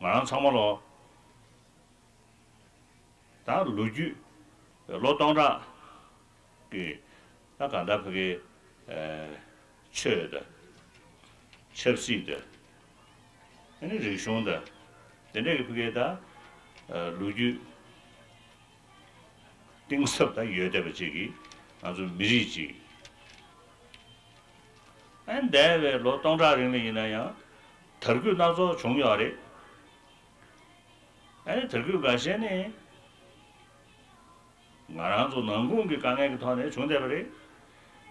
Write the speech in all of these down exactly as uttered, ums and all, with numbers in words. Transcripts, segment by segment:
ང་རང་ཚང་མ་ལོ། ད་ལོ་རྒྱུས་ལོ་སྟོང་ཕྲག་གི་ད་གང་ལྟར་ཕ་གི་ཆོས་དང་ཆབ་སྲིད་དང་ཨ་ནི་རིག་གཞུང་དང་དེ་འདྲ་གི་ཕ་གི་ད་ལོ་རྒྱུས་གཏིང་ཟབ་ད་ཡོད་བསྡད་པ་ཅིག་གིས་ང་ཚོ་མི་རིགས་ཅིག་ཨ་འདས་པའི་ལོ་སྟོང་ཕྲག་རིང་ལ་ཡིན་ན་ཡང་དར་རྒུད་སྣ་ཚོགས་བྱུང་ཡོད་རེད། ཨ་ནི་དར་རྒུད་འགའ་ཤས་ནི་ང་རང་ཚོ་ནང་ཁུལ་གྱི་དཀའ་ངལ་གྱི་ཐོག་ནས་བྱུང་བསྡད་པ་རེད།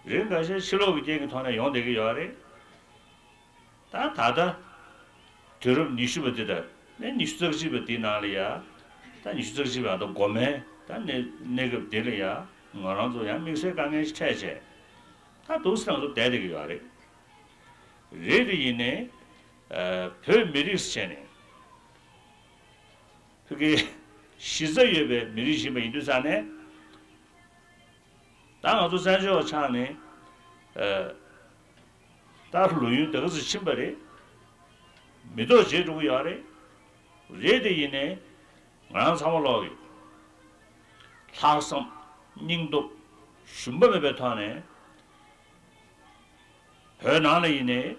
རིགས་འགའ་ཤས་ཕྱི་ལོགས་ཀྱི་རྐྱེན་གྱི་ཐོག་ནས་ཡོང་བསྡད་ཀྱི་ཡོད་རེད། ད་ད་ལྟ་དུས་རབས་ཉི་ཤུ་པ་འདི་དང་ནི་ཉི་ཤུ་རྩ་གཅིག་པ་འདི་ནང་ལ་ཡ་ད་ཉི་ཤུ་རྩ་གཅིག་པ་ད་འགོ་མའི་ད་གནས་གནས་སྐབས་འདི་ལ་ཡ་ང་རང་ཚོ་ཡང་དམིགས་བསལ་དཀའ་ངལ་ཞིག་འཕྲད་བྱས་ད་འདུག་སེ་ང་ཚོ་བསྡད་བསྡད་ཀྱི་ཡོད་རེད། རེད་དེ་ཡིན་ནའི་བོད་མི་རིགས་བྱས་ནས་ཕ་གི་གཞི་རྩ་ཡོད་པའི་མི་རིགས་ཤིག་ཡིན་པ་ཡིན་དུས་ཙང་ནས། ད་ང་ཚོ་བཙན་བྱོལ་བ་ཆགས་ནས་ད་ལོ་ཡུན་དེ་ག་ཚོད་ཕྱིན་པ་རེད། མི་ཐོག་བརྗེད་འགྲོ་གི་ཡོད་རེད། རེད་དེ་ཡིན་ནའི་ང་རང་ཚང་མ་ལོག་གི་ལྷག་བསམ་སྙིང་སྟོབས་ཞུམ་པ་མེད་པའི་ཐོག་ནས་བོད་ནང་ལ་ཡིན་ནའི།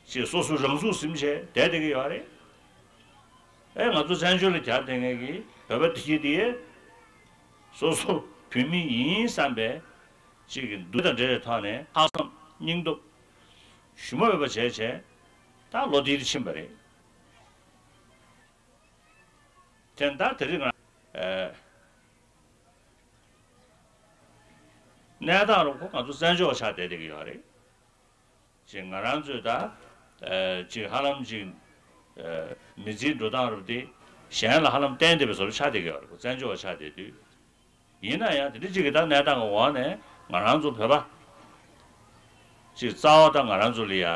ཅེས་སོ་སོ་རང་ཚུགས་ཟིན་བྱས་བསྡད་བསྡད་ཀྱི་ཡོད་རེད། ཨེ་ང་ཚོ་བཙན་བྱོལ་ལ་གྱར་བསྡད་མཁན་གྱི་བོད་པ་དེ་གྱིས་དེ་སོ་སོ་བོད་མི་ཡིན་བསམ་པའི་ཅིག་གི་འདུ་དང་འབྲེལ་བའི་ཐོག་ནས་ལྷག་བསམ་སྙིང་སྟོབས་ཞུམ་པ་མེད་པ་བྱས་བྱས་ད་ལོ་དེ་དུ་ཕྱིན་པ་རེད། དེ་ད་དེ་རིང་ང་ཨེ་གནས་སྟངས་རུ་ཁོ་ང་ཚོ་བཙན་བྱོལ་བ་ཆགས་བསྡད་བསྡད་ཀྱི་ཡོད་རེད། ཅིག་ང་རང་ཚོས་ད་ཨ་ཅིག་ཧ་ལམ་ཅིག་ཨ་མི་ཚེའི་འགྲོ་སྟངས་རུ་དེ་གཞན་ལ་ཧ་ལམ་བརྟེན་བསྡད་པའི་བཟོ་འདྲ་ཆགས་བསྡད་ཀྱི་ཡོད་རེད། བཙན་བྱོལ་བ་ཆགས་བསྡད་དུས། ཡིན་ན་ཡང་དེ་འདྲ་ཅིག་གི་ད་གནས་སྟངས་ཀྱི་འོག་ནས་ང་རང་ཚོ་བོད་པ་ཅིག་རྩ་བ་ད་ང་རང་ཚོ་ལ་ཡ་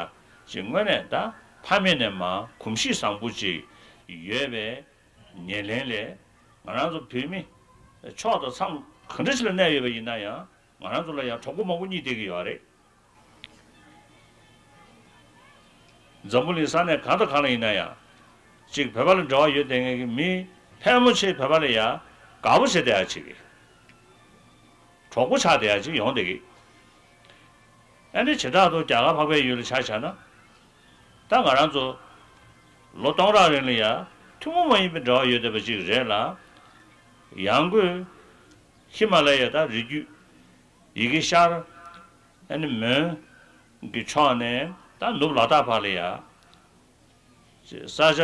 ཅིག་དངོས་གནས་ད་ཕ་མེས་ནས་མ་གོམས་གཤིས་བཟང་པོ་ཅིག་ཡོད་པའི་ཉེར་ལེན་ལས་ང་རང་ཚོ་བོད་མི་ཕྱོགས་དང་མཚམས་ག་འདྲ་ཞིག་ལ་གནས་ཡོད་པ་ཡིན་ན་ཡང་། ང་རང་ཚོ་ལ་ཡང་གྲོགས་པོ་མང་པོ་རྙེད་བསྡད་ཀྱི་ཡོད་རེད། འཛམ་བུ་གླིང་ས་གནས་གང་དང་གང་ལ་ཡིན་ན་ཡང་། གཅིག་བོད་པ་ལ་འབྲེལ་བ་ཡོད་བསྡད་མཁན་གྱི་མི་ཕལ་མོ་ཆེ་བོད་པ་ལ་ཡང་དགའ་པོ་བྱེད་བསྡད་ཡ་ཅིག་གི་གྲོགས་པོ་ཆགས་བསྡད་ཡ་ཅིག་ཡོང་བསྡད་ཀྱི། ཨ་ནི་བྱེ་བྲག་ཏུ་རྒྱ་གར་འཕགས་པའི་ཡུལ་ལ་ཆ་བཞག་ན། ད་ང་རང་ཚོ་ལོ་སྟོང་ཕྲག་རིང་ལ་ཡང་ཐུན་མོང་མ་ཡིན་པའི་འབྲེལ་བ་ཡོད་བསྡད་པ་ཅིག་རེད་ལ། ཡང་སྒོས་ཧི་མ་ལ་ཡ་དང་རི་རྒྱུད། ཡི་གེ་ཤར། ཨ་ནི་མོན་གྱི་ཕྱོགས་ནས་ད་ནུབ་ལ་དྭགས་བར་ལ་ཡ། ཅེས་ས་ཆ་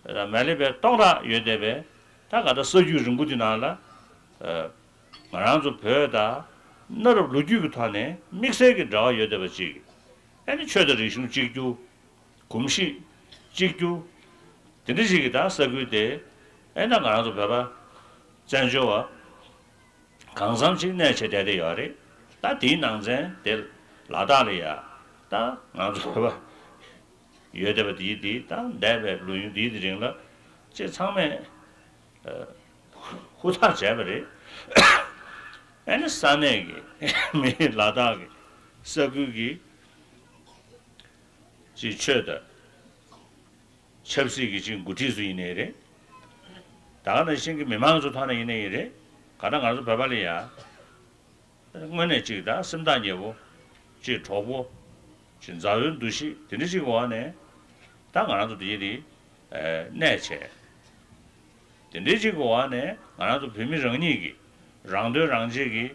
མ་ལེ་བའི་སྟོང་ཕྲག་ཡོད་བསྡད་པའི་ད་ག་ད་ས་རྒྱུད་རིང་པོ་འདི་ནང་ལ། ང་རང་ཚོ་བོད་དང་གནའ་རབས་ལོ་རྒྱུས་ཀྱི་ཐོག་ནས་དམིགས་བསལ་གྱི་འབྲེལ་བ་ཡོད་བསྡད་པ་ཅིག་ཨ་ནི་ཆོས་དང་རིག་གཞུང་གཅིག་གྱུར། གོམས་གཤིས་གཅིག་གྱུར། དེ་འདྲ་ཞིག་གི་ད་ས་ཁུལ་དེ་ཨེ་ད་ང་རང་ཚོ་བོད་པ་བཙན་བྱོལ་བ་གང་འཚམ་ཞིག་གནས་བྱས་བསྡད་བསྡད་ཡོད་རེད། ད་དེའི་ནང་ཚན་དེ་ལ་དྭགས་ལ་ཡ་ད་ང་ཚོ་བོད་པ་ཡོད་བསྡད་པ་དེའི་དེ་ད་འདས་པའི་ལོ་ཡུན་དེའི་དེ་རིང་ལ་ཅེས་ཚང་མས་ཧུར་ཐག་བྱས་པ་རེད། ཨེ་ནི་ས་གནས་ཀྱི་མི་ལ་དྭགས་ཀྱི་ས་ཁུལ་གྱི་ཅིག་ཆོས་དང་། ཆབ་སྲིད་ཀྱི་ཅིག་འགོ་ཁྲིད་ཚོ་ཡིན་ནའི་རེད། ད་ག་ནང་བཞིན་གྱི་མི་མང་ཚོ་ཐོག་ནས་ཡིན་ནའི་རེད། ག་ད་ང་ཚོ་བོད་པ་ལ་ཡ། དངོས་གནས་ཅིག་ད་སེམས་ཐག་ཉེ་བོ། ཅིག་གྲོགས་པོ། ཅིག་མཛའ་བོའི་འདུ་ཤེས་དེ་འདྲ་ཅིག་འོག་ནས། ད་ང་རང་ཚོ་དེ་ཡི་དེ། གནས་བྱས། དེ་འདྲའི་ཅིག་འོག་ནས་ང་རང་ཚོ་བོད་མི་རང་ཉིད་ཀྱི་རང་དོན་རང་གཅེས་ཀྱི་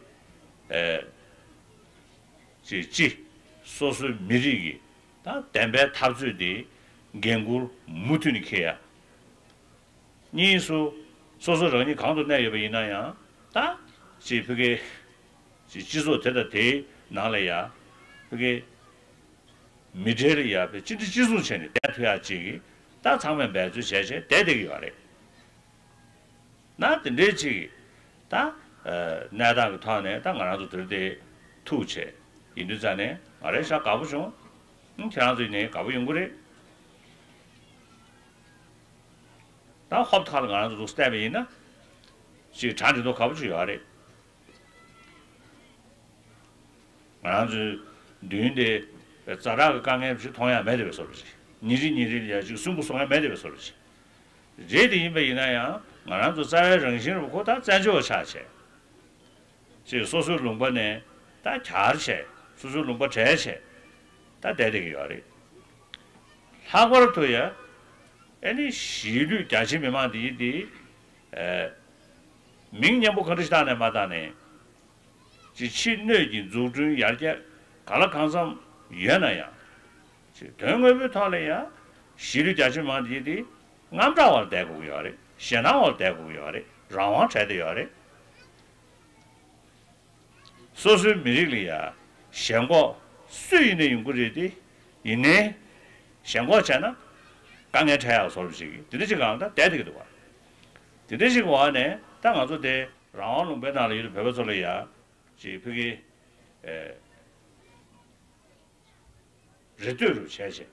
ཅིག་སྤྱི་སོ་སོའི་མི་རིགས་ཀྱི་ད་བདེན་པའི་འཐབ་རྩོད་དེ་འགན་འཁུར་མུ་མཐུད་ནས་འཁྱེར་ཡ། གཉིས་སུ་སོ་སོ་རང་ཉིད་གང་དུ་གནས་ཡོད་པ་ཡིན་ན་ཡང་ད་ཅིག་ཕ་གི་ཅིག་སྤྱི་ཚོགས་དེ་དང་དེའི་ནང་ལ་ཡ་ཕ་གི་མི་གྲལ་ལ་ཡ་ཕ་གཅིག་སྒྲིལ་གཅིག་མཚུངས་བྱས་ནས་བསྡད་ཐུབ་ཡ་ཅིག་གི་ད་ཚང་མས་འབད་རྩོལ་བྱས་བྱས་བསྡད་བསྡད་ཀྱི་ཡོད་རེད། ན་དེ་འདྲའི་ཅིག་ད་གནས་སྟངས་ཀྱི་ཐོག་ནས་ད་ང་རང་ཚོ་དེར་དེ་ཐུག་བྱས་ཡིན་དུས་ཙང་ནས་ང་རང་ཤ་དགའ་པོ་བྱུང་། ཁྱེད་རང་ཚོ་ཡིན་ནའི་དགའ་པོ་ཡོང་གི་རེད། ད་ཧོབ་ཐག་ལ་ང་རང་ཚོ་འདུག་བལྟས་པ་ཡིན་ན་ཅིག་གྲ་སྒྲིག་མདོག་ཁ་པོ་ཅིག་ཡོད་རེད། ང་རང་ཚོའི་མདུན་དེ་ཛ་དྲག་གི་དཀའ་ངལ་ཞིག་མཐོང་ཡ་མེད་དེ་བས་སོ་རེད། ཉིན་རེ་ཉིན་རེ་ལ་ཡ་ཅིག་སུན་པོ་སོང་ཡ་མེད་བསྡད་པའི་བཟོ་འདྲ་ཅིག་རེད། དེ་ཡིན་པ་ཡིན་ན་ཡང་ང་རང་ཚོ་རྩ་བའི་རང་བཞིན་རུ་ཁོ་ད་བཙན་བྱོལ་བ་ཆགས་བྱས། ཅིག་སོ་སོའི་ལུང་པ་ནས་ད་གྱར་བྱས། སོ་སོའི་ལུང་པ་བྲལ་བྱས་ད་བསྡད་བསྡད་ཀྱི་ཡོད་རེད། ལྷག་པར་དུ་ཡ་ཨེ་ནི་གཞིས་ལུས་རྒྱ་ཆེ་མི་མང་འདི་ཡིན་འདི། ཨེ། མིང་སྙན་པོ་ག་འདྲ་ཞིག་བཏགས་ནས་མ་བཏགས་ནས། ཅིག་ཕྱི་སྣོད་ཀྱི་འཛུགས་སྐྲུན་ཡར་རྒྱས་ག་ལ་གང་འཚམ་ཡོད་ན་ཡང་། ཅིག་དོན་དངོས་པོའི་ཐོག་ལ་ཡང་གཞིས་ལུས་རྒྱ་ཆེ་མང་འདི་འདི་དངངས་སྐྲག་འོག་ལ་བསྡད་དགོས་ཀྱི་ཡོད་རེད། ཞེད་སྣང་འོག་ལ་བསྡད་དགོས་ཀྱི་ཡོད་རེད། རང་དབང་བྲལ་བསྡད་ཡོད་རེད། སོ་སོའི་མི་རིགས་ལ་ཡང་ཞེན་ཁོག་སུ་ཡིན་ནའི་ཡོང་གི་རེད་དེ། ཡིན་ནའི་ཞེན་ཁོག་བྱས་ན་དཀའ་ངལ་འཕྲད་ཡག་བཟོ་འདྲ་ཅིག་འདི་འདྲ་ཅིག་གང་ལྟར་བསྡད་བསྡད་ཀྱི་འདུག་བ། དེ་འདྲ་ཅིག་འོག་ནས་ད་ང་ཚོ་དེ་རང་དབང་ལུང་པའི་ནང་ལ་ཡོད་པའི་བོད་པ་ཚོ་ལ་ཡ་ཅིག་ཕ་གི་ཨེ། རེ་ལྟོས་རུ་བྱས་བྱས།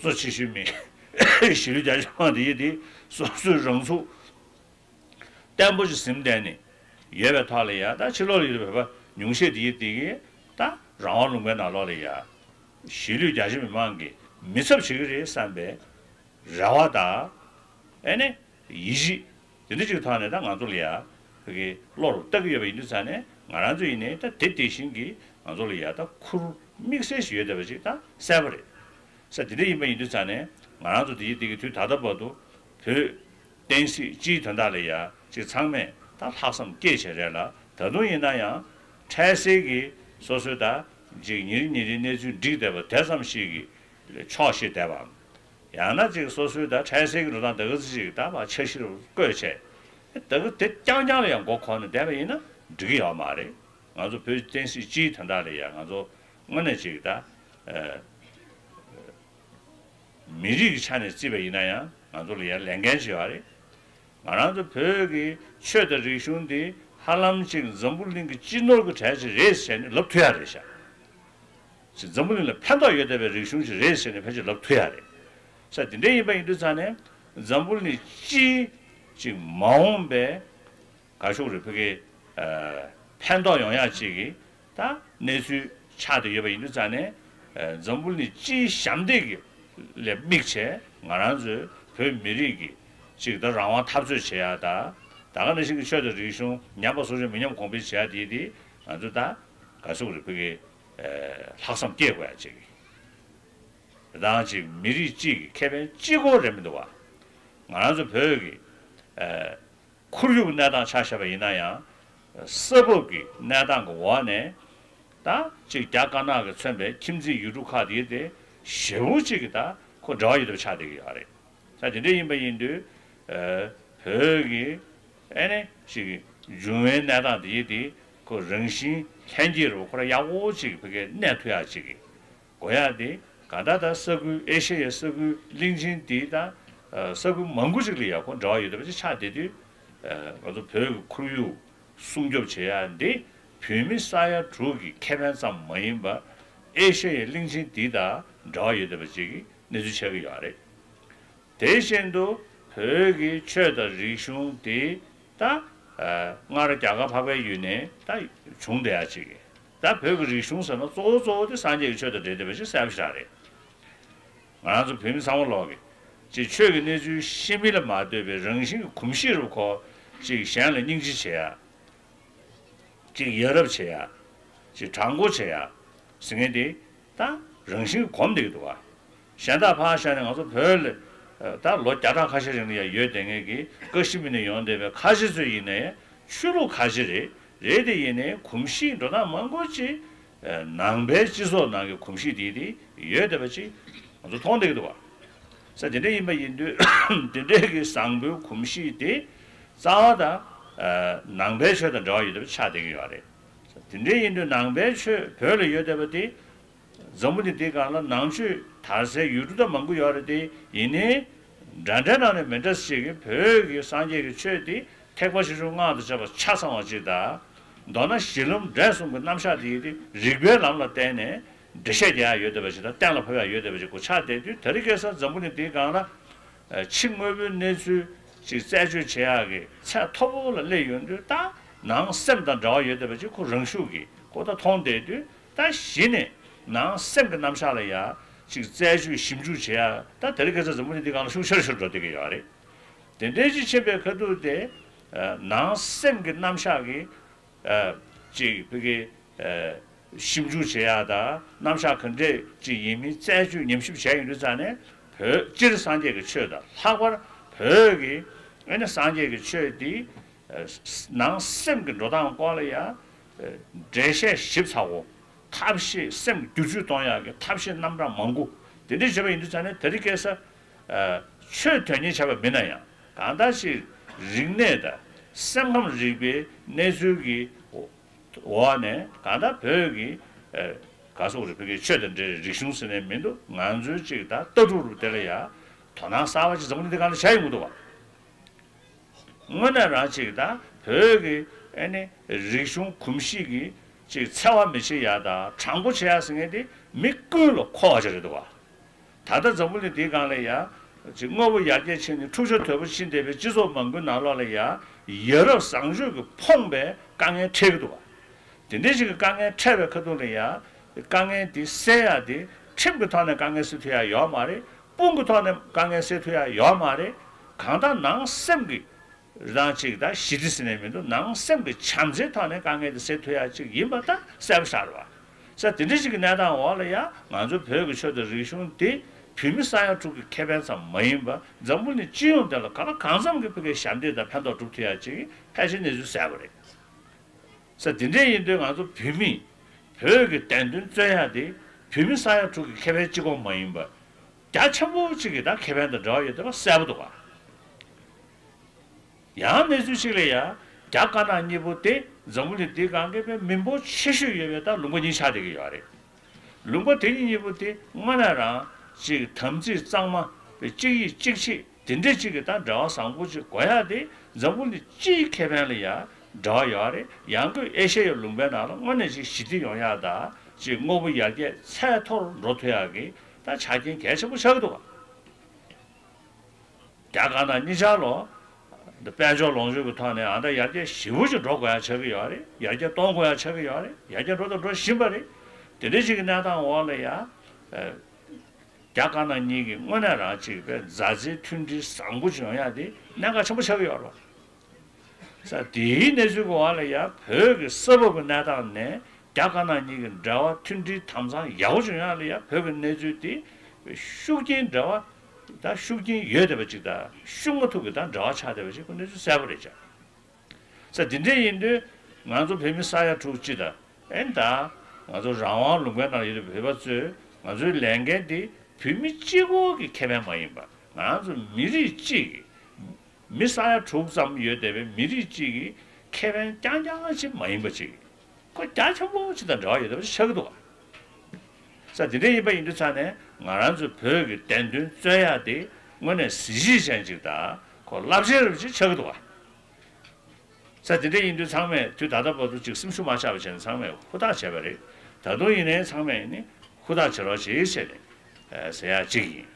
གཙོ་ཆེ་ཤོས་མི་གཞིས་ལུས་རྒྱ་ཆེ་མང་དེ་ཡིན་དེ་སོ་སོའི་རང་ཚུགས་བརྟན་པོ་ཞིག་ཟིན་བསྡད་ནས་ཡོད་པའི་ཐོག་ལ་ཡ། ད་ཕྱི་ལོགས་ལ་ཡོད་པའི་བོད་པ་ཉུང་ཤས་དེ་ཡིན་དེ་གིས་ད་རང་དབང་ལུང་པའི་ནང་ལོགས་ལ་ཡ་གཞིས་ལུས་རྒྱ་ཆེ་མི་མང་གིས་མི་ཚབ་བྱེད་ཀྱི་རེད་བསམ་པའི་རེ་བ་དང་། ཨེ་ནི་ཡིད་ཆེས་དེ་འདྲ་ཅིག་ཐོག་ནས་ད་ང་ཚོ་ལ་ཡ་ཕ་གི་བློ་རུ་བཏགས་ཀྱི་ཡོད་པ་ཡིན་དུས་ཙང་ནས་ང་རང་ཚོ་ཡིན་ནའི་ད་དེ་དེ་བཞིན་གྱི་ང་ཚོ་ལ་ཡ་ད་ཁུར་དམིགས་བསལ་ཞིག་ཡོད་བསྡད་པ་ཅིག་ད་གསལ་པོ་རེད། ས་དེ་འདྲ་ཡིན་པ་ཡིན་དུས་ཙང་ནས་ང་རང་ཚོ་དེ་ཡི་དེ་གི་དུས་ད་ལྟ་བར་དུ་བོད་བསྟན་སྲིད་སྤྱིའི་དོན་དག་ལ་ཡ་ཅིག་ཚང་མས་ད་ལྷག་བསམ་སྐྱེས་བྱས་རེད་ལ། ད་དུང་ཡིན་ན་ཡང་འཕྲལ་སེལ་གྱི་སོ་སོའི་ད་ཅིག་ཉིན་རེ་ཉིན་རེའི་གནས་ཚུལ་འགྲིག་བསྡད་པ་དེ་ཙམ་ཞིག་གི་ཆོག་ཤེས་བསྡད་པའམ། ཡང་ན་ཅིག་སོ་སོའི་ད་འཕྲལ་སེལ་གྱི་འགྲོ་སྟངས་དེ་ག་ཚོད་ཅིག་ད་ཕར་འཆར་གཞི་རུ་བཀོད་བྱས། དེ་ག་དེ་རྐྱང་རྐྱང་ལ་ཡང་མགོ་འཁོར་ནས་བསྡད་པ་ཡིན་ན་འགྲིག་གི་ཡོད་མ་རེད། ང་ཚོ་བོད་བསྟན་སྲིད་སྤྱིའི་དོན་དག་ལ་ཡང་ང་ཚོ་དངོས་གནས་ཅིག་ད་ཨ། མི་རིགས་ཀྱི་ཆ་ནས་བརྩིས་པ་ཡིན་ན་ཡང་ང་ཚོ་ལ་ཡང་ལས་འགན་ཅིག་ཡོད་རེད། ང་རང་ཚོ་བོད་ཀྱི་ཆོས་དང་རིག་གཞུང་འདི་ཧ་ལམ་ཅིག་འཛམ་བུ་གླིང་གི་སྤྱི་ནོར་གྱི་གྲས་ཅིག་རེད་ཟེར་ནས་ལབ་ཐུབ་ཡ་རེད་ཤག་ཅིག་འཛམ་བུ་གླིང་ལ་ཕན་ཐོགས་ཡོད་བསྡད་པའི་རིག་གཞུང་ཞིག་རེད་ཟེར་ནས་ཕལ་ཆེར་ལབ་ཐུབ་ཡ་རེད། ས་དེ་འདྲ་ཡིན་པ་ཡིན་དུས་ཙང་ནས་འཛམ་བུ་གླིང་སྤྱིའི་ཅིག་མ་འོངས་པའི་ག་ཤོག་རེ་ཕ་གི་ཨ། ཕན་ཐོགས་ཡོང་ཡ་ཅིག་གི་ད་གནས་ཚུལ་ཆགས་བསྡད་ཡོད་པ་ཡིན་དུས་ཙང་ནས་ཨ། འཛམ་བུ་གླིང་སྤྱིའི་ཞབས་འདེགས་ཀྱི་ལ་དམིགས་བྱས་ང་རང་ཚོའི་བོད་མི་རིགས་ཀྱི་ཅིག་ད་རང་དབང་འཐབ་རྩོད་བྱེད་ཡ་ད་ད་ག་ནང་བཞིན་གྱི་ཆོས་དང་རིག་གཞུང་ཉམས་པ་སོར་ཆུད་མི་ཉམས་གོང་འཕེལ་བྱེད་ཡ་དེ་དེ་ང་ཚོ་ད་ག་ཤོག་རེ་ཕ་གི་ཨ། ལྷག་བསམ་སྐྱེ་དགོས་ཡ་ཅིག་གི། དང་ཅིག་མི་རིགས་གཅིག་གི་ཁེ་ཕན་གཅིག་པོ་རེད་མི་འདུག་བ། ང་རང་ཚོ་བོད་ཀྱི་ཨ། ཁོར་ཡུག་གནས་སྟངས་ཆ་བཞག་པ་ཡིན་ན་ཡང་ས་བབ་ཀྱི་གནས་སྟངས་ཀྱི་འོག་ནས་ད་ཅིག་རྒྱ་དཀར་ནག་གིས་མཚོན་པའི་ཁྱིམ་མཚེས་ཡུལ་གྲུ་ཁག་དེ་དེ་ཞེ་པོ་ཅིག་གི་ད་ཁོ་འབྲེལ་བ་ཡོད་པ་ཆགས་བསྡད་ཀྱི་ཡོད་རེད། ད་དེ་འདྲ་ཡིན་པ་ཡིན་དུས་ཨ། བོད་ཀྱི་ཨེ་ནི་ཅིག་འབྱུང་བའི་གནས་སྟངས་དེ་དེ་ཁོ་རང་བཞིན་ལྷན་སྐྱེས་རུ་ཁོ་རང་ཡག་པོ་ཅིག་བོད་སྐད་གནས་ཐུབ་ཡག་ཅིག་གི་དགོས་ཡག་དེ་གང་ལྟར་ད་ས་ཁུལ་ཨེ་ཤ་ཡའི་ས་ཁུལ་གླིང་ཆེན་འདི་དང་ས་ཁུལ་མང་པོ་ཅིག་ལ་ཡག་པོ་འབྲེལ་བ་ཡོད་པ་ཅིག་ཆགས་བསྡད་དུས། ང་ཚོ་བོད་ཀྱི་ཁོར་ཡུག་སྲུང་སྐྱོབ་བྱེད་ཡག་འདི་བོད་མི་ས་ཡ་དྲུག་གི་ཁེ་ཕན་ཙམ་མ་ཡིན་པ། ཨེ་ཤ་ཡའི་གླིང་ཆེན་འདི་དང་འབྲེལ་བ་ཡོད་བསྡད་པ་ཅིག་གི་གནས་ཚུལ་ཆགས་ཀྱི་ཡོད་རེད། དེ་བཞིན་དུ་བོད་ཀྱི་ཆོས་དང་རིག་གཞུང་དེ་ད་སྔར་རྒྱ་གར་འཕགས་པའི་ཡུལ་ནས་ད་བྱུང་བསྡད་ཡ་ཅིག་གི། ད་བོད་ཀྱི་རིག་གཞུང་ཟེར་ན་གཙོ་བོ་གཙོ་བོ་དེ་སངས་རྒྱས་ཀྱི་ཆོས་དང་འབྲེལ་བསྡད་པ་ཅིག་གསལ་པོ་ཞིག་རེད། ང་རང་ཚོ་བོད་མི་ཚང་མ་ལོག་གི་ཅིག་ཆོས་ཀྱི་གནས་ཚུལ་ཤེས་མིན་ལ་མ་ལྟོས་པའི་རང་བཞིན་གྱི་གོམས་གཤིས་རུ་ཁོ་ཅིག་གཞན་ལ་སྙིང་རྗེ་བྱེད་ཡ། གཅིག་ཡ་རབས་བྱེད་ཡ། གཅིག་དྲང་པོ་བྱེད་ཡ། ཟེར་མཁན་དེ་ད་རང་བཞིན་གྱིས་གོམས་བསྡད་ཀྱི་འདུག་བ། གཞན་དག་ཕར་བཞག་ནས་ང་ཚོ་བོད་ལ་ད་ལོ་བརྒྱ་ཕྲག་ཁ་ཤས་རིང་ལ་ཡང་ཡོད་བསྡད་མཁན་གྱི་ཀ་ཤི་མིར་ནས་ཡོང་བསྡད་པའི་ཁ་ཤས་ཚོ་ཡིན་ནའི་ཆོས་ལུགས་ཁ་ཤས་རེད། རེད་དེ་ཡིན་ནའི་གོམས་གཤིས་འགྲོ་སྟངས་མང་པོ་ཅིག་ནང་པའི་སྤྱི་ཚོགས་ནང་གི་གོམས་གཤིས་དེ་དེ་ཡོད་བསྡད་པ་ཅིག་ང་ཚོ་མཐོང་བསྡད་ཀྱི་འདུག་བ། ས་དེ་འདྲ་ཡིན་པ་ཡིན་དུས་དེ་འདྲའི་གི་བཟང་པོའི་གོམས་གཤིས་དེ་རྩ་བ་དང་ནང་པའི་ཆོས་དང་འབྲེལ་བ་ཡོད་པ་ཆགས་བསྡད་ཀྱི་ཡོད་རེད། དེ་འདྲ་ཡིན་དུས་ནང་པའི་ཆོས་བོད་ལ་ཡོད་བསྡད་པ་དེ་འཛམ་བུ་གླིང་འདིའི་སྒང་ལ་ནང་ཆོས་དར་སའི་ཡུལ་གྲུ་ད་མང་པོ་ཡོད་རེད་དེ། ཡིན་ནའི་འདྲ་འདྲ་ནང་ནས་མི་འདྲ་ཞིག་གི་བོད་ཀྱི་སངས་རྒྱས་ཀྱི་ཆོས་དེ་ཐེག་པ་ཆེ་ཆུང་སྔགས་དང་བཅས་པ་ཆ་ཚང་བ་ཅིག་དང་། མདོར་ན་གཞི་ལམ་འབྲས་གསུམ་གྱི་རྣམ་གཞག་དེ་ཡིན་ཏེ་རིགས་པའི་ལམ་ལ་བརྟེན་ནས་འགྲེལ་བཤད་རྒྱག་ཡ་ཡོད་བསྡད་པ་ཞིག་དང་གཏན་ལ་ཕབ་ཡ་ཡོད་བསྡད་པ་ཞིག་གོ་ཆགས་བསྡད་དུས། དེ་རིང་ཁ་སང་འཛམ་བུ་གླིང་འདིའི་སྒང་ལ་ཕྱི་དངོས་པོའི་གནས་ཚུལ་ཅིག་རྩད་གཅོད་བྱེད་ཡག་གི་ཚད་མཐོ་པོ་ལ་སླེབས་ཡོང་དུས། ད་ནང་སེམས་དང་འབྲེལ་བ་ཡོད་བསྡད་པ་ཅིག་ཁོ་རང་ཤུགས་ཀྱིས་ཁོ་ད་མཐོང་བསྡད་དུས། ད་གཞི་ནས་ནང་སེམས་ཀྱི་རྣམ་གཞག་ལ་ཡ་ ཅིག་རྩད་གཅོད་ཞིབ་འཇུག་བྱེད་ཡ་ད་དེ་རིང་ཁ་སང་འཛམ་བུ་གླིང་འདི་སྒང་ལ་ཤུགས་ཆེ་རུ་ཆེ་རུ་འགྲོ་བསྡད་ཀྱི་ཡོད་རེད། དེ་འདྲའི་ཅིག་ཕྱིན་པའི་ཁ་ཐུག་དེ་ནང་སེམས་ཀྱི་རྣམ་གཞག་གི་ཅིག་བོད་ཀྱི་ཞིབ་འཇུག་བྱེད་ཡ་དང་རྣམ་གཞག་ག་འདྲས་ཅིག་ཡིན་མིན་རྩད་གཅོད་ཉམས་ཞིབ་བྱས་ཡོང་དུས་ཙང་ནས་བོད་སྤྱིར་སངས་རྒྱས་ཀྱི་ཆོས་དང་ལྷག་པར་བོད་ཀྱི་ཨེ་ནི་སངས་རྒྱས་ཀྱི་ཆོས་འདི་ནང་སེམས་ཀྱི་འགྲོ་སྟངས་སྐོར་ལ་ཡང་འགྲེལ་བཤད་ཞིབ་ཚགས་པོ་ཐབས་ཤེས་སེམས་བསྒྱུར་བཅོས་གཏོང་ཡག་གི་ཐབས་ཤེས་རྣམ་གྲངས་མང་པོ་དེ་འདྲ་བྱས་པ་ཡིན་དུས་ཙང་ནས་དེ་རིང་ཁ་སང་ཆོས་དོན་གཉེར་བྱས་པ་མིན་ན་ཡང་གང་ལྟར་ཞིག་རིག་གནས་དང་སེམས་ཁམས་རིག་པའི་གནས་ཚུལ་གྱི་འོག་ནས་གང་ལྟར་བོད་ཀྱི་ག་སོག་རིག་བོད་ཀྱི་ཆོས་དང་འབྲེལ་རིག་གཞུང་ཟེར་ནས་མི་འདུག་ང་ཚོའི་ཅིག་ད་ལྟ་གྲུབ་རུ་དེ་ལ་ཡང་དོ་སྣང་གསར་པ་ཅིག་འཛམ་བུ་གླིང་འདི་སྒང་ལ་བྱས་ཡོང་གི་འདུག་བ། དངོས་གནས་རང་ཅིག་ད་བོད་ཀྱི་ཨེ་ནི་རིག་གཞུང་གོམས་གཤིས་ཀྱི་ཅིག་འཚེ་བ་མི་བྱེད་ཡ་དང་དྲང་པོ་བྱེད་ཡ་ཟེར་མཁན་དེ་མི་ཀུན་ལ་མཁོ་བ་ཅིག་རེད་འདུག་བ། ད་ལྟ་འཛམ་བུ་གླིང་འདིའི་སྒང་ལ་ཡ་ཅིག་དངོས་པོ་ཡར་རྒྱས་ཕྱིན་ནས་འཁྲུག་ཆ་དོད་པོ་ཕྱིན་བསྡད་པའི་སྤྱི་ཚོགས་མང་པོའི་ནང་ལོགས་ལ་ཡ་ཡ་རབས་བཟང་སྤྱོད་ཀྱིས་ཕོངས་པའི་དཀའ་ངལ་འཕྲད་ཀྱི་འདུག་བ། དེ་འདྲའི་ཞིག་གི་དཀའ་ངལ་འཕྲད་པའི་ཁ་ཐུག་ལ་ཡང་དཀའ་ངལ་འདི་སེལ་ཡག་དེ་ཁྲིམས་ཀྱི་ཐོག་ནས་དཀའ་ངལ་སེལ་ཐུབ་ཡག་ཡོད་མ་རེད། དཔུང་གི་ཐོག་ནས་དཀའ་ངལ་སེལ་ཐུབ་ཡག་ཡོད་མ་རེད། གང་ལྟར་ནང་སེམས་ཀྱི་རང་ཅིག་ད་ཞི་བདེ་ཟེར་ནས་མི་འདུག་ནང་སེམས་ཀྱི་བྱམས་བརྩེའི་ཐོག་ནས་དཀའ་ངལ་དེ་སེལ་ཐུབ་ཡག་ཅིག་ཡིན་པ་ད་གསལ་པོ་ཤར་བ། ས་དེ་འདྲ་ཞིག་གི་གནས་སྟངས་འོག་ལ་ཡང་ང་ཚོ་བོད་ཀྱི་ཆོས་དང་རིག་གཞུང་དེ་བོད་མི་ས་ཡ་དྲུག་གི་ཁེ་ཕན་ཙམ་མ་ཡིན་པ་འཛམ་བུ་གླིང་སྤྱི་ཡོངས་དེ་ལ་གང་ལ་གང་འཚམ་གྱི་ཕ་གིའི་ཞབས་འདེགས་དང་ཕན་ཐོགས་སྒྲུབ་ཐུབ་ཡག་ཅིག་ཕལ་ཆེར་གནས་ཚུལ་གསལ་པོ་རེད། ས་དེ་འདྲ་ཡིན་དུས་ང་ཚོ་བོད་མི་བོད་ཀྱི་བདེན་དོན་རྩོད་ཡག་དེ་བོད་མི་ས་ཡ་དྲུག་གི་ཁེ་ཕན་གཅིག་པོ་མ་ཡིན་པ་རྒྱ་ཆེན་པོ་གཅིག་གི་ད་ཁེ་ཕན་དང་འབྲེལ་བ་ཡོད་བསྡད་པ་གསལ་པོ་འདུག་ག་ཡང་གནས་ཚུལ་གཅིག་ལ་ཡ་རྒྱ་དཀར་ནག་གཉིས་པོ་དེ་འཛམ་བུ་གླིང་འདིའི་སྒང་གི་དཔེ་མི་འབོར་ཆེ་ཤོས་ཡོད་པའི་ད་ལུང་པ་གཉིས་ཆགས་བསྡད་ཀྱི་ཡོད་རེད། ལུང་པ་དེ་གཉིས་གཉིས་པོ་དེ་དངོས་གནས་རང་གཅིག་དམ་ཚིག་གཙང་མ་དཔེ་གཅིག་ཡིད་གཅིག་ཆེས་དེ་འདྲས་གཅིག་གི་ད་འབྲེལ་བ་བཟང་པོ་གཅིག་དགོས་ཡག་དེ་འཛམ་བུ་གླིང་སྤྱིའི་ཁེ་ཕན་ལ་ཡ་འབྲེལ་བ་ཡོད་རེད། ཡང་སྒོས་ཨེ་ཤེ་ཡའི་ལུང་པའི་ནང་ལ་དངོས་གནས་ཅིག་ཞི་བདེ་ཡོང་ཡག་དང་ཅིག་དངོས་པོ་ཡར་རྒྱས་ཚད་མཐོར་འགྲོ་ཐུབ་ཡག་གི་ད་ཆ་རྐྱེན་གལ་ཆེན་པོ་ཆགས་ཀྱི་འདུག་ག་རྒྱ་དཀར་ནག་གཉིས་ཆར་ལོ། འདི་དཔལ་འབྱོར་ལོངས་སྤྱོད་ཀྱི་ཐོག་ནས་ཨ་ད་ཡར་རྒྱས་ཞེ་པོ་ཅིག་འགྲོ་དགོས་ཡ་ཆགས་ཀྱི་ཡོད་རེད། ཡར་རྒྱས་གཏོང་དགོས་ཡ་ཆགས་ཀྱི་ཡོད་རེད། ཡར་རྒྱས་འགྲོ་དང་འགྲོ་བཞིན་པ་རེད། དེ་འདྲའི་ཞིག་གི་གནས་སྟངས་འོག་ལ་ཡ། རྒྱ་དཀར་ནག་གཉིས་ཀྱི་དངོས་གནས་རང་གཅིག་པའི་མཛའ་བརྩེའི་མཐུན་སྒྲིལ་བཟང་པོ་བྱུང་ཡ་དེ་གནད་འགག་ཆེན་པོ་ཆགས་ཀྱི་ཡོད་རེད། ས་དེའི་གནས་ཚུལ་གྱི་འོག་ལ་ཡ་བོད་ཀྱི་ས་བབ་ཀྱི་གནས་སྟངས་ནས་རྒྱ་དཀར་ནག་གཉིས་ཀྱི་འབྲེལ་བ་མཐུན་སྒྲིལ་དམ་གཙང་ཡག་པོ་བྱུང་ཡ་ལ་ཡ་བོད་ཀྱི་གནས་ཚུལ་དེ་ཤུགས་རྐྱེན་འབྲེལ་བ་ད་ཤུགས་རྐྱེན་ཡོད་བསྡད་པ་ཅིག་དང་ཤུགས་མ་ཐུབ་ཀྱི་ད་འབྲེལ་བ་ཆགས་བསྡད་པ་ཅིག་ཁོ་གནས་ཚུལ་གསལ་པོ་རེད་ཅག་ས་དེ་འདྲ་ཡིན་དུས་ང་ཚོ་བོད་མི་ས་ཡ་དྲུག་ཅུ་དང་ཨེ་ད་ང་ཚོ་རང་དབང་ལུང་པའི་ནང་ཡོད་པའི་བོད་པ་ཚོས་ང་ཚོའི་ལས་འགན་དེ་བོད་མི་གཅིག་པོ་གི་ཁེ་ཕན་མ་ཡིན་པ་ང་ཚོ་མི་རིགས་གཅིག་གི་མི་ས་ཡ་དྲུག་ཙམ་ཡོད་བསྡད་པའི་མི་རིགས་གཅིག་གི་ཁེ་ཕན་རྐྱང་རྐྱང་ཅིག་མ་ཡིན་པ་ཅིག་ཁོ་རྒྱ་ཆེན་པོ་ཅིག་དང་འབྲེལ་བ་ཡོད་བསྡད་པ་ཅིག་ཆགས་ཀྱི་འདུག་ག་ས་དེ་འདྲ་ཡིན་པ་ཡིན་དུས་ཙང་ནས་ང་རང་ཚོའི་བོད་ཀྱི་བདེན་དོན་རྩོད་ཡག་དེ་དངོས་གནས་གཟི་བརྗིད་ཅན་ཅིག་དང་ཁོ་རླབས་ཆེན་རབ་ཅིག་ཆགས་ཀྱི་འདུག་ག་ས་དེ་འདྲ་ཡིན་དུས་ཚང་མས་དུས་ད་ལྟ་བར་དུ་ཅིག་སེམས་ཤུགས་མ་ཆག་པ་བྱས་ནས་ཚང་མས་ཧུར་ཐག་བྱས་པ་རེད། ད་དུང་ཡིན་ནའི་ཚང་མས་ནི་ཧུར་ཐག་བྱེད་རོགས་བྱེད་ཟེར་ནས་ཟེར་ཡག་གཅིག་ཡིན།